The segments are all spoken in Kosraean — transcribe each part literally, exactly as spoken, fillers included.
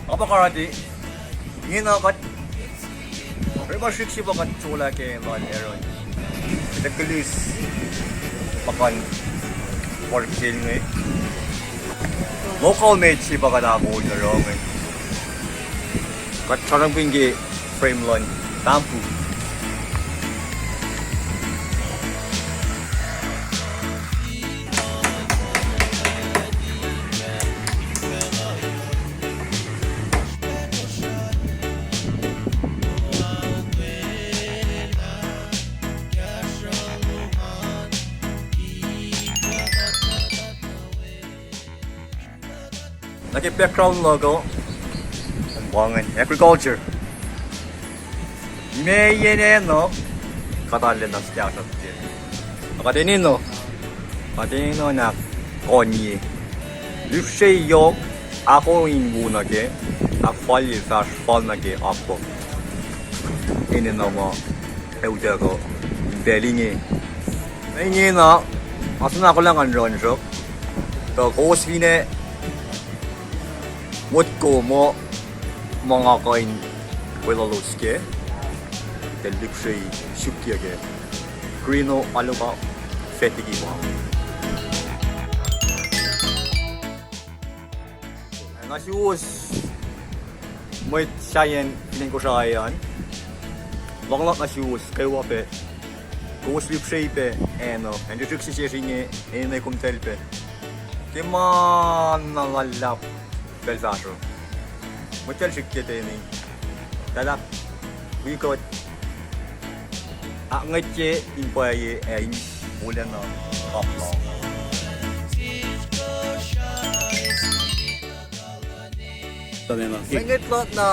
Apakarati, ingena kuht, orekma srihk se pa kuht solah ke lal Aaron. Kuht ac kilis puhkantwen work se inge. Local made se pa kuht ahkoo in oruh inge. Kuht sramsramkihn ke frame luhn bamboo. Na ke background luhk uh, pa ingacn agriculture. Meac yen enenuh, kuht arulacna sukahsruhp ke. Kuht enenuh, kuht enenuh in ahkkonye. Lihpsre yohk, ahkoo in wo nuh ke, ahkfalye fahsr fal nuh ke akwuck. Enenuh ma ac utuckuh in pacl inge. Ingena, ma soenna ahkolah ngan run sruhk, tuh kowos finne motko muh ma nga kuh in weluhlos kac, ke lihpsre suk kac ke. Krino alu pa fetiki ma. Na suwos mwet sahyacn fin acn Kosrae an, luhngluhk na suwos kwewa pac, kowos lihpsre pac enenuh, acn srihsrihk sesr inge, enenuh komtacl pac. Ke ma na luhlahp pacl fahsruh, mwet el srihk ke teni, luhlahp wi kuht ahkngwetye in pwacye ac in wolacna kapla. Mwe ngwet luhk na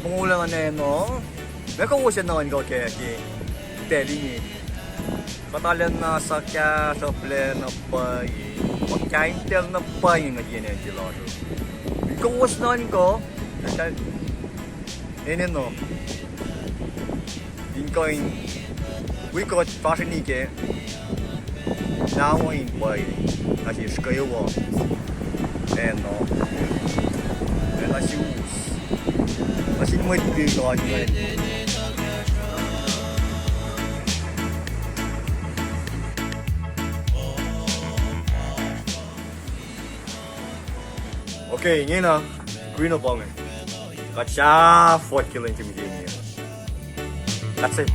mongo luhn enenuh, meac kowos ac nuhnkuh kac ke pacl inge? Kuht arulacna sukahsruhplac na pwacye, kuh kaintel na pwacye ngwetyen acn se lasr uh. Kowos nuhnkuh, enenuh in kuh in wi kuht fahsrweni kac, na wo in pwacye, na sesr kwewa, enenuh, ac na suwos, na sin mwet Leum God ingacn. Okay, ingena, Krino pa inge. Kuht sahflah ke lwen se mihsenge. That's it.